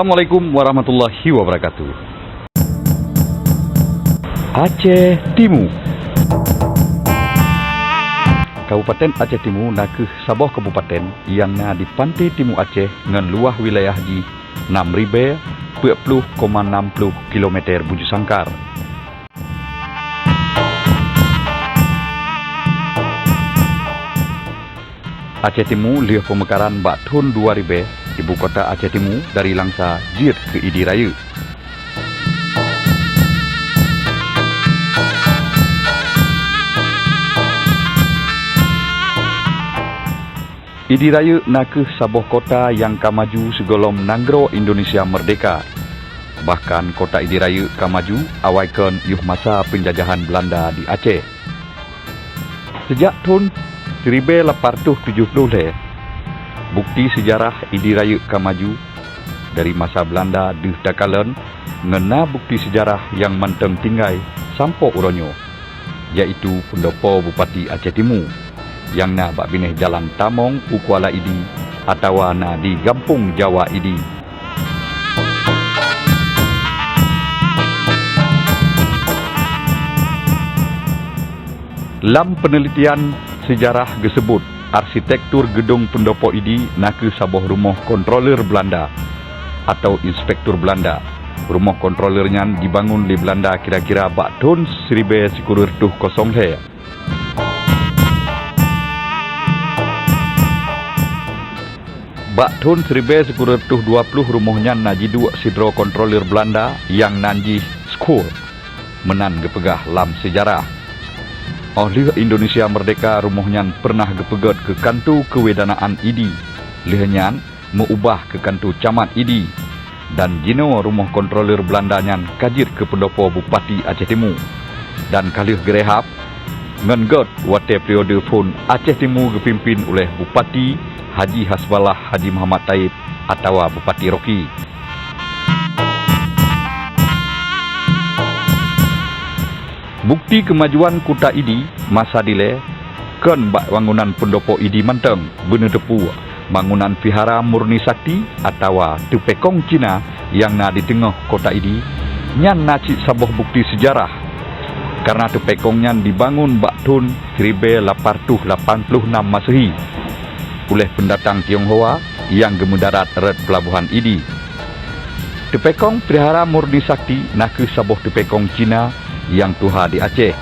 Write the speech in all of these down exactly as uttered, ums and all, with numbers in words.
Assalamualaikum warahmatullahi wabarakatuh. Aceh Timu. Kabupaten Aceh Timu nakeuh saboh kabupaten nyang na di panté timu Aceh ngon luwah wilayah jih nam ribée peuet ploh koma nam ploh kilometer bujur sangkar. Aceh Timu lheueh peumeukaran bak thon dua ribée, ibu kota Aceh Timu dari Langsa jeuet keu Idi Rayeuk. Idi Rayeuk nakeuh saboh kota nyang ka maju sigohlom nanggroe Indonesia meurdehka. Bahkan kota Idi Rayeuk ka maju awai kon yoh masa peunjajahan Beulanda di Aceh. Seujak thon siribée lapan reutôh tujoh ploh lhée, bukti seujarah Idi Rayeuk ka maju. Dari masa Beulanda deuh takalon, ngon na bukti seujarah nyang mantong tinggai sampoe uroe nyoe, yaitu Peundopo Bupati Aceh Timu, nyang na bak binéh Jalan Tamong u Kuala Idi atawa na di Gampông Jawa Idi. Lam peunelitian seujarah geuseubut, arsitektur geudong Peundopo Idi nakeuh saboh rumoh kontroleur Beulanda atawa inspektur Beulanda. Rumoh kontroleur nyan jibangon lé Beulanda kira-kira bak thon siribée sikureueng reutôh kosong lhée. Bak thon siribée sikureueng reutôh dua ploh rumoh nyan na jiduek sidroe kontroleur Beulanda nyang nan jih Schoor. Meunan geupeugah lam seujarah. Óh lheueh Indonesia meurdehka, rumoh nyan peureunah geupeugét keu kanto keuwédanaan Idi, lheueh nyan meu-ubah keu kanto camat Idi. Dan jinoe rumoh kontroleur Beulanda nyan ka jeuet keu peundopo Bupati Aceh Timu. Dan ka lheueh geurehab, ngon gét watée periode phon Aceh Timu geupimpén uléh Bupati Haji Hasballah Haji Muhammad Taib atawa Bupati Rocky. Bukti keumajuan kuta Idi masa dilée kon bak bangunan peundopo Idi mantong, beuneuteupeu bangunan Vihara Murni Sakti atawa teupeukong Cina nyang na di teungoh kota Idi, nyan na cit saboh bukti seujarah. Kareuna teupeukong nyan jibangon bak thon siribée lapan reutôh lapan ploh nam Masehi uléh peundatang Tionghoa nyang geumeudarat rot peulabohan Idi. Teupeukong Vihara Murni Sakti nakeuh saboh teupeukong Cina nyang tuha di Aceh.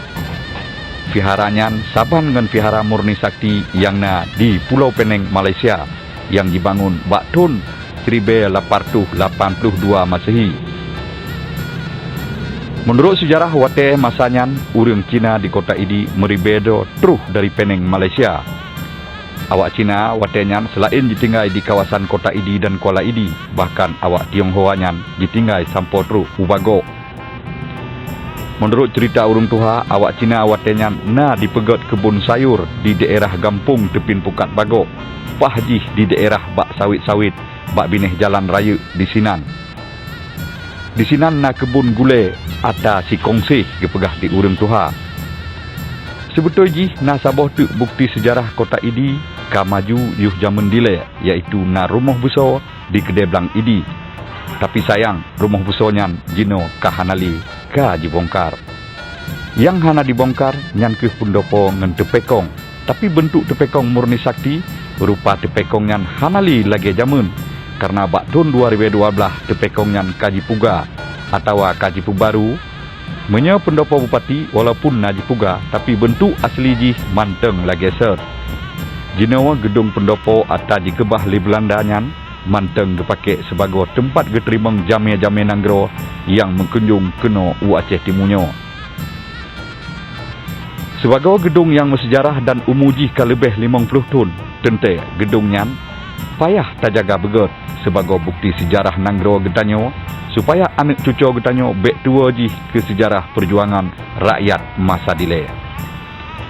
Vihara nyan saban ngon Vihara Murni Sakti nyang na di Pulo Peneng, Malaysia, nyang jibangon bak thon siribée lapan reutôh lapan ploh dua Masehi. Meunurot seujarah, watée masa nyan ureuëng Cina di kota Idi meuribée droe troh dari Peneng, Malaysia. Awak Cina watée nyan seulaén jitinggai di kawasan kota Idi dan Kuala Idi, bahkan awak Tionghoa nyan jitinggai sampoe troh u Bagok. Meunurot ceurita ureuëng tuha, awak Cina watée nyan na jipeugét keubon sayur di daerah Gampông Teupin Pukat Bagok, paih jih di daerah bak sawét-sawét bak binéh jalan rayeuk disinan. Disinan na keubon gulée ata sikongséh geupeugah di ureuëng tuha. Seubeutôi jih na saboh teuk bukti seujarah kota Idi ka maju yoh jamén dilée, yaitu na rumoh beusoe di keudée blang Idi. Tapi sayang, rumoh beusoe nyan jinoe ka hana lé ka jibongkar. Nyang hana jibongkar nyan kheueh peundopo ngon teupeukong. Tapi beuntuk teupeukong Murni Sakti, rupa teupeukong nyan hana lé lagée jamén, kareuna bak thon dua ribée dua blaih teupeukong nyan ka jipuga atawa ka jipeubaru. Meunyoe peundopo bupati, walaupun na jipuga, tapi beuntuk asli jih mantong lagée sot. Jinoe geudong peundopo ata jikeubah lé Beulanda nyan mantong geupaké sibagoe teumpat geuteurimong jamé-jamé nanggroe nyang meukunjong keunoe u Aceh Timu nyoe. Sibagoe geudong nyang meuseujarah dan umu jih ka leubeh limong ploh thon, teuntée geudong nyan payah tajaga beugét sibagoe bukti seujarah nanggroe geutanyoe, supaya aneuëk cucoe geutanyoe bék tuwoe jih keu seujarah peujuangan rakyat masa dilée.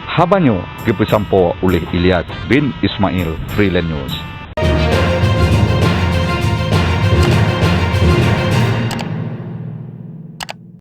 Haba nyoe geupeusampoe uléh Ilyas bin Ismail, Freelance News.